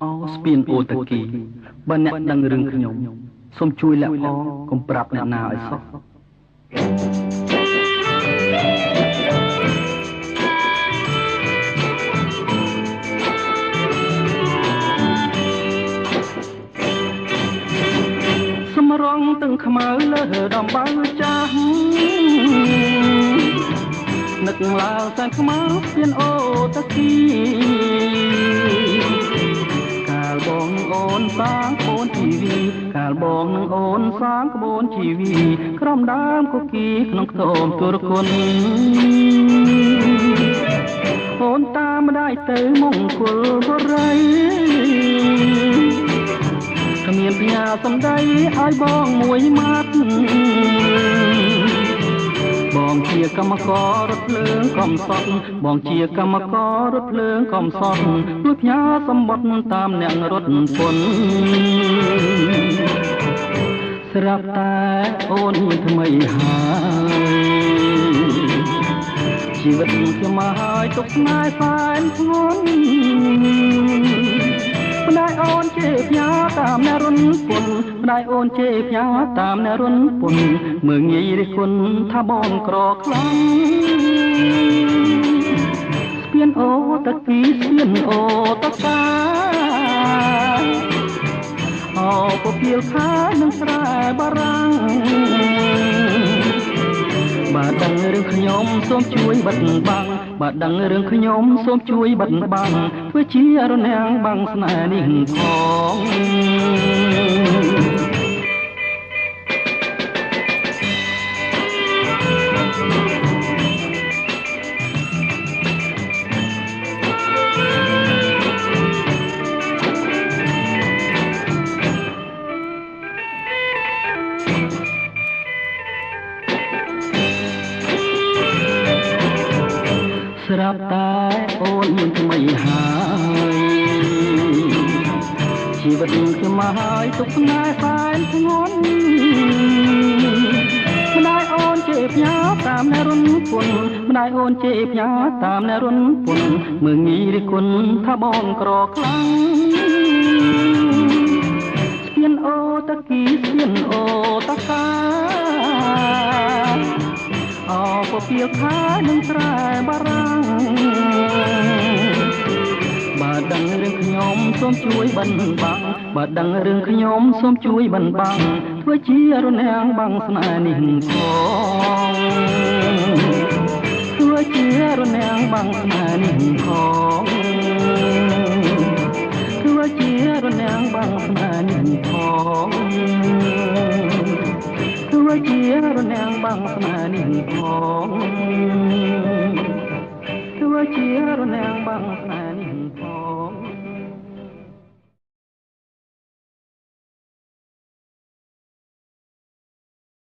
អូស្ពានអូតាគី បើអ្នកដឹងរឿងខ្ញុំ សូមជួយលាក់ផង កុំប្រាប់អ្នកណាឲ្យសោះ។ សម្រងទាំងខ្មៅលើដំបៅចាស់ នឹកឡើងសែនខ្មៅស្ពានអូតាគី កាលបងអូនសាងក្បូនជីវី កាលបងនឹងអូនសាងក្បូនជីវី ក្រំដើមគគីក្នុងខ្ទមទុរគុណ អូនតាមម្ដាយទៅមង្គលបុរី គ្មានផ្ញើសំដីឲ្យបងមួយម៉ាត់ បងជាកម្មកររត់ភ្លើងកំសត់ បងជាកម្មកររត់ភ្លើងកំសត់ លួចផ្ញើសម្បត្តិតាមអ្នករត់ពុន ស្រាប់តែអូនមានថ្មីហើយ ជីវិតខ្ញុំមកហើយទុកស្នេហ៍សែនធ្ងន់ ម្ដាយអូនជេរផ្ញើតាមអ្នករុនពុន ម្ដាយអូនជេរផ្ញើតាមអ្នករុនពុន មើងងាយរិះគុណថាបងក្រខ្លាំង ស្ពានអូតគី ស្ពានអូតកា អូពពាលខានឹងស្រែបារាំង បើដឹងរឿងខ្ញុំសូមជួយបិទបាំង បើដឹងរឿងខ្ញុំសូមជួយបិទបាំង ធ្វើជារនាំងបាំងស្នេហ៍នេះផង។ ស្រាប់តែអូនមានថ្មីហើយ ជីវិតខ្ញុំមកហើយទុកស្នេហ៍សែនធ្ងន់ ម្ដាយអូនជេរផ្ញើតាមអ្នករុនពុន ម្ដាយអូនជេរផ្ញើតាមអ្នករុនពុន មើងងាយរិះគុណថាបងក្រខ្លាំង ស្ពានអូតាគី ស្ពានអូតាកា អពពាលខានឹងស្រែបារាំង បើដឹងរឿងខ្ញុំសូមជួយបិណ្ឌបាំង បើដឹងរឿងខ្ញុំសូមជួយបិណ្ឌបាំង ធ្វើជារនាំងបាំងស្នេហ៍នេះផង ធ្វើជារនាំងបាំងស្នេហ៍នេះផង ធ្វើជារនាំងបាំងស្នេហ៍នេះផង ធ្វើជារនាំងបាំងស្នេហ៍នេះផង។